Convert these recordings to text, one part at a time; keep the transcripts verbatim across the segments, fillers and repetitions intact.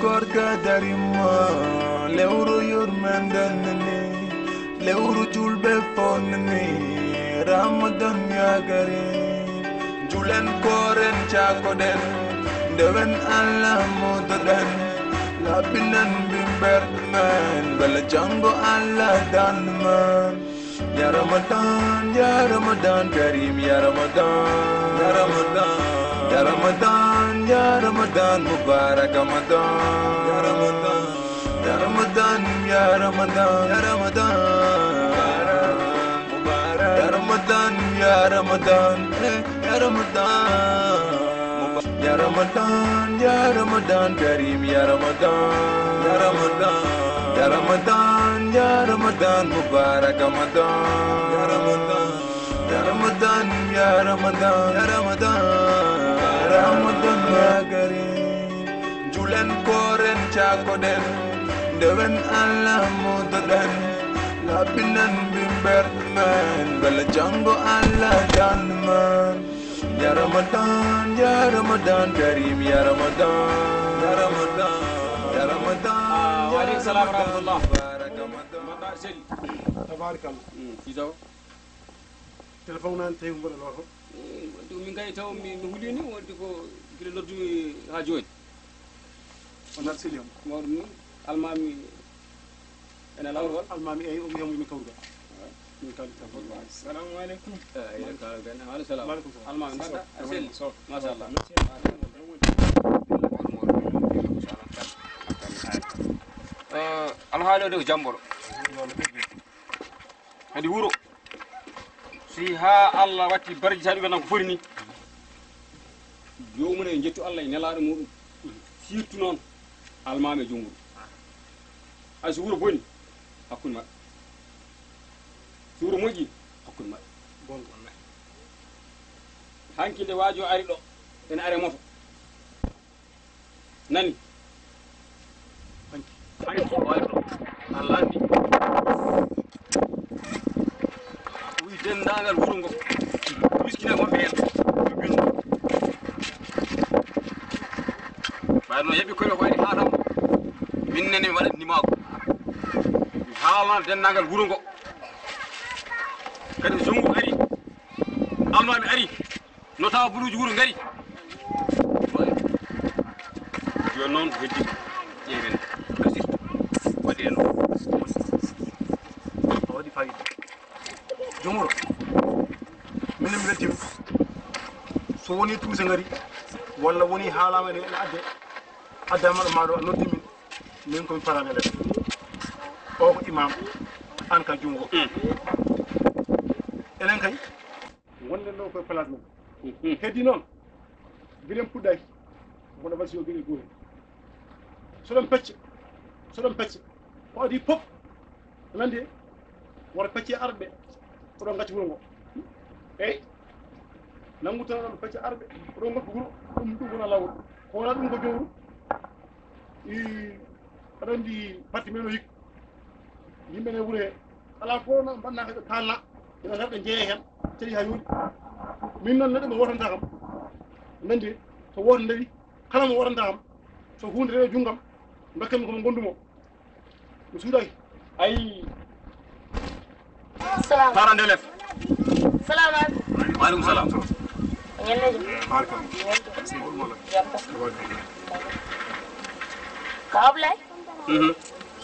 Barka darima, lewru yurmenden ni, lewru julɓe fof ni, Ramadan ya Karim. Julen kooren caakoɗen, ndewen Allah modoɗen, laɓɓinen mbimmberɗe men, bala janngo Allah dan men. Ya Ramadan, ya Ramadan Karim, ya Ramadan, ya Ramadan, ya Ramadan, ya Ramadan Mubarak Ramadan, ya Ramadan, ya Ramadan, ya Ramadan, ya Ramadan Mubarak Ramadan, ya Ramadan, ya Ramadan, eh, ya Ramadan. Ya Ramadan, ya Ramadan Karim, ya Ramadan, ya Ramadan, ya Ramadan, ya Ramadan Mubarak Ramadan, ya Ramadan, ya Ramadan, ya Ramadan, ya Ramadan, ya Ramadan ya Karim. Julen kooren caakoɗen, ndewen Allah modoɗen, laɓɓinen mbimmberɗe men, bala janngo Allah dan men. Ya Ramadan, ya Ramadan Karim, ya Ramadan, ya Ramadan, ya Ramadan, ah, ya waaleykum salam wa Ramadan rahmatullah. Mubarak Ramadan. Mbaɗɗa seli. Tabarakallah. Mm, Fiso. Téléphone nan tawi mboɗo loto. Mm, wonde min kay taw mi, mi hulini, wonde ko gila noddumi ha joni. On nat seli am. Mawɗo ni, almami ene lawol. Almami, eyi, o wiya min kawruɗo. Min kawri tan. Assalamu aleykum. Eh, eyi, kawruɗen. Wa aleykum salam. Wa aleykum salam. Almami, mbaɗɗa? A selli. Machallah. Eh, alhaali o de ko jamboɗo. Kadi wuro, si ha Allah watti barji tawi ɓe ko foti ni, jomum en jettu Allah e nelaɗo muɗum. Surtout noon almami e junguru. Ay, so wuro boni, hakkunde maɓɓe. So wuro moƴƴi, hakkunde maɓɓe. Bon. Hanki nde waajo ari ɗo, ene are moto. Nani? Hanki. Hanki o ari ɗo. Allah andi. O wi denndaangal wuro ngo. Miskina wonɓe heen. Ɓayno yeɓi kono ko waɗi haa ɗam. Min nene mi waɗa nimaagu. Mi haalana denndaangal wuro ngo. Kadi Zungu ari. Almaami ari. Notaabuuji wuro ngari. Jooni noon, heddi ƴeewen gasirta. Waɗi e noon. A waɗi fayida. Joom wuro, minen mi weltiima. So wonii tuuse ngari, walla wonii haalaama ene, ene adde, addaama ɗo maa ɗo, a noddi min. Min ko mi parallel. O ko imam, aan ka junngo. Mm. Enen kay, wonde ɗo koye place men. Mhm. Heddi noon, mbiɗen puɗɗaki, mboɗo waɗi si yo geɗe gooto. So ɗon pecce, so ɗon pecce, ko adii fof, nandi, wota pecce arɓe, ko ɗon ngacci wuro ngo. Eyi, nanngu tan ɗon pecce arɓe, ko ɗon ngacci wuro, ɗum, ɗum wona laawol. Ko wona ɗum ko jowru. I, aɗa anndi parti men o hikka. Yimɓe ne wure, alaa fof no mbaɗnaa ko ɓe kaalna, ɓe ngarta ɓe njeeya heen, tawi haa yooɗi. Min noon neɗɗo mo wootanta kam, nandi, so woote ndawi, kala mo wootanta kam, so huunde rewe junngam, ndokken mi ko mo ngondu mo. Mi suuɗaaki. Ayi. Salam. Parent d'élève. Salamu aleykum. Wa aleykum salam. Ñande jam. Barka. Jam tan. Ka Ablaye? Mhm.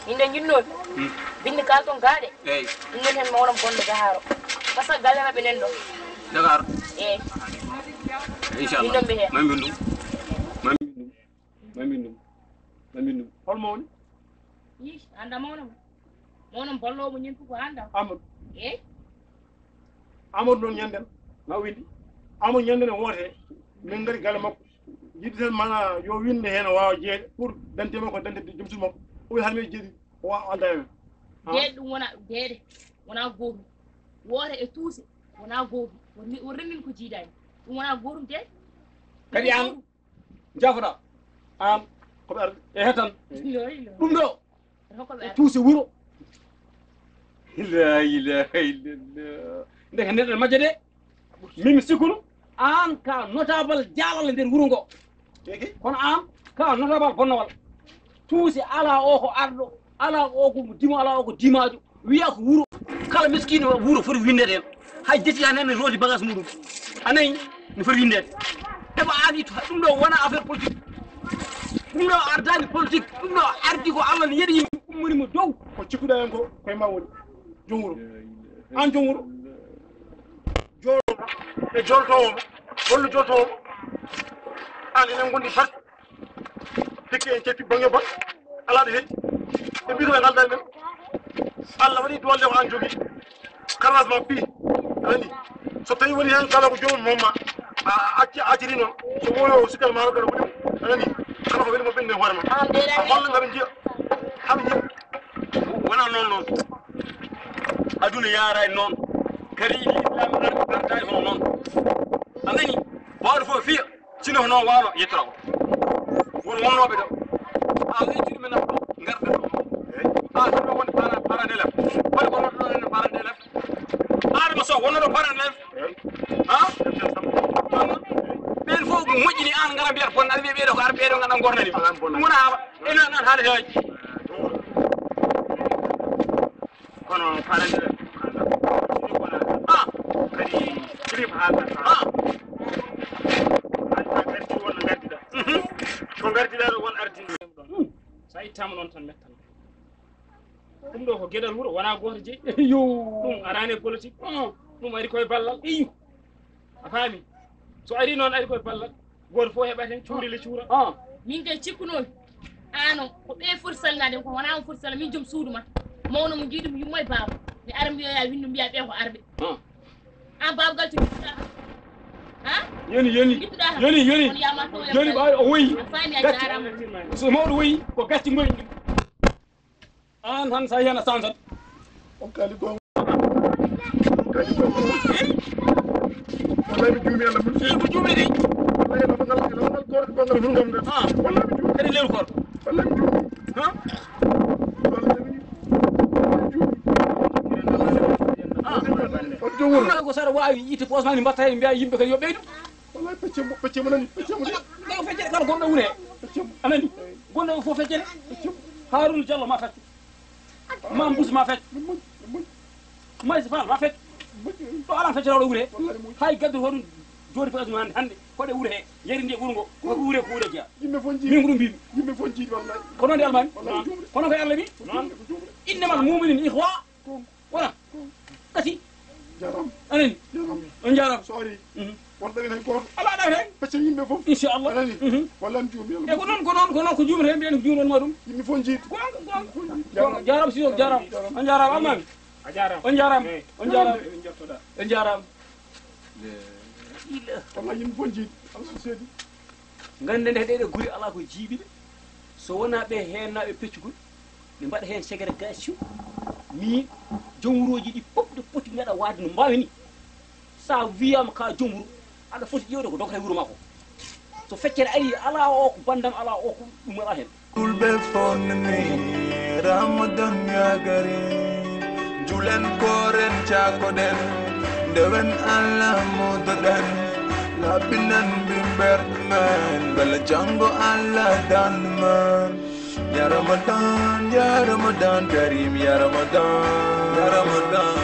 Min de jinnooɓe. Mhm. Binndi kalton gaaɗe. Eyi. Ɗum nden heen ma wonam bonde gaharo. Parce que galle maɓɓe nen ɗo. Dakar? Eyi. Inchallah. Min ɗon ɓe heen. Mami ɗum. Mami ɗum. Mami ɗum. Mami ɗum. Holmo woni? Yii, annda mawna mo. Mawna mo balloowo mo ñin fof ko annda. Amadou. Eyi. Amadou noon ñanden, ma windi. Amadou ñanden e woote, min ngari galle makko. Yiɗi tan mana yo winde heen o waawa jeeyde pour dante makko, dante joom suudu makko. O wi hade mi jeeɗi, o waawa alda e men. Ah. Jeeyde ɗum wona jeeyde, wona gootum. Woote e tuuse, wona gootum. Won, won renndin ko jiidaani. Ɗum wona gootum de. Kadi an, jaafoɗa. An, ko ɓe arde. E hetan. Yo, yo. Ɗum ɗo. Hokko ɓe e tuuse wuro. La ilaha illallah. Ndeke neɗɗo majja de. Min mi sikkuno an ka notable jaalal nder wuro ngo. Eke? Kono an ka notable bonnowal. Tuusi alaa o ko arɗo, alaa o ko dimo, alaa o ko dimaajo. Wiya ko wuro, kala miskiino wuro foti winndeede heen. Hay deti tan ne rooti bagage muɗum. A nani? No foti winndeede. Heɓa aadi to, ɗum ɗo wona affaire politique. Ɗum ɗo ardaani politique. Ɗum ɗo ardi ko Allah ne yeɗi yimɓe, ummani mo dow. Ko cikkuɗaa heen ko, koye ma woni. Joom wuro. Aan joom wuro. Joom e joltoowo mo. Holno joltoowo mo? Aan enen ngondi fat. Hikki en ketti bange ba. Alaa ɗo hetti. E mbi ko ɓe ngaldaa men. Allah waɗi doole ko aan jogii. Karaas ma pi. Ani. So tawi woni heen kala ko joomum homma. A acci acciri noon. So woyo o sikkal ma rogara woni. Ani. Kala ko weli mo ɓenne hoore ma. A holla ngaɓe njiya. Haɓe njiya. Wona noon noon. Aduna yaaraani noon. Kadi ini Islaam ardi ardaani hono noon. A nani? Mawɗo fof fiya. Sino ko noon waawno yettora ko. Won wonnooɓe ɗo. A weccude men am ɗo, ngarda ɗo. A ɗum ɗo woni parent, parent d'élève. Woni ko wonno ɗo parent d'élève. Adama Sow wonno ɗo parent d'élève. Ha? Ɓen fof moƴƴini aan ngara mbiyata bon, aɗa wiya ɓeeɗo ko arɓe ɓeeɗo nganndan gornani. Ɗum wona haala. Ena nan haala heewaji. Kono parent d'élève. Ah. Kadi kilifa haalata. Ah. Haalata kadi won no ngardiɗa. Mhm. Ko ngardiɗa ɗo won ardiɗo. Hmm. So a ittama ɗon tan mettan. Ɗum ɗo ko geɗal wuro, wona gooto jeyi. Yo. Ɗum arani e politique. Ah. Ɗum ari koye ballal. Iyo. A faami? So ari noon, ari koye ballal. Gooto fof heɓat heen cuurel e cuura. Ah. Min kay cikkunoomi. Aan o, ko ɓe foti salnaade, ko wona on foti salnaade. Min joom suudu ma. Mawɗo mo njiiɗum yumma e baaba. Mi ara mbiyoya winndu mbiya ɓe ko arɓe. Ah. Aan baaba gal to njittuɗaa. Ha? Yoni, yoni. Njittuɗaa. Yoni, yoni. On yama to yoni, ɓaawi o woyi. A faami a jaaraama. So mawɗo woyi, ko gacce ngoyɗi. Aan tan so a yiyii a sansat. On kaali goonga. On kaali goonga. Wallahi mi juumi Allah mun. Ii, ko juumi de. Wallahi ene ngal, ene ngal goonga, goonga mun ngam de. Ah. Wallahi mi juumi. Kadi lewru koor. Wallahi mi juumi. Ha? Wallahi mi juumi. Ah. On joom wuro. Ɗum ko so aɗa waawi yiite poos ma ni mbatta heen mbiya yimɓe kadi yo ɓeydu. Wallahi, pecce mo, pecce mo nani, pecce mo de. Ɗe o feccere kala gonɗo wure. Pecce mo. A nani? Gonɗo o fof feccere. Pecce mo. Haruna Diallo ma fecce. Mam Bousso ma fecce. Ɗum moƴƴi, ɗum moƴƴi. Maysa Fall ma fecce. Ɗum moƴƴi. Ɗo alaa feccere oɗo wure. Wallahi moƴƴi. Hay gaddu hoɗum jooɗi ko aduna hannde, hannde. Hoɗe wure he. Yeri nde wuro ngo. Ko wure, ko wure jeya. Yimɓe fof njiiɗi. Min ko ɗum mbiimi. Yimɓe fof njiiɗi wallahi. Ko noon de Almaami. Wallahi ko juumde. Kono ko Alla wi. Ko juumde, ko juumde. Innamal mu'minina ikhwa. Ko Wona. Gasi. Jaram. Anani. Jaram. On jaram. So ari. Mhm. Won ɗawi hay gooto. Alaa ɗawi hay. Pecce yimɓe fof. Inchallah. Anani. Mhm. Walla mi juumi. E ko noon, ko noon, ko noon ko juumata heen mbiyen ko juumnoon ma ɗum. Yimɓe fof njiit. Goonga, goonga. Yimɓe fof njiit. Goonga. Jaram si jaram. On jaram. On jaram Almaami. A jaram. On jaram. Eey. On jaram. Eey. On jaram. On jaram. Wallahi yimɓe fof njiit. Alaa so seedi. Ngannde nde ɗeɗe guri alaa ko jiiɓi ɓe. So wonaa ɓe heennaaɓe peccugol. Ɓe mbaɗa heen segregation, miin, joom wurooji ɗi fof ɗo poti ngaɗa waade no mbaawi ni. So a wiyaama ka joom wuro, aɗa foti ƴeewde ko dogata e wuro maa ko. So feccere arii, alaa o ko banndam, alaa o ko ɗum alaa heen. Julɓe fof nani Ramadan yagari. Julen kooren caakoɗen. Ndewen Allah moodoɗen. Laaɓinan mbimmberɗe men. Bala janngo Allah dan men. Ya Ramadan, ya Ramadan Karim, ya Ramadan, ya Ramadan,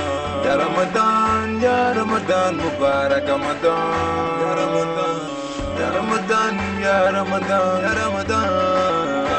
ya Ramadan, ya Ramadan Mubarak Ramadan, ya Ramadan, ya Ramadan, ya Ramadan, ya Ramadan.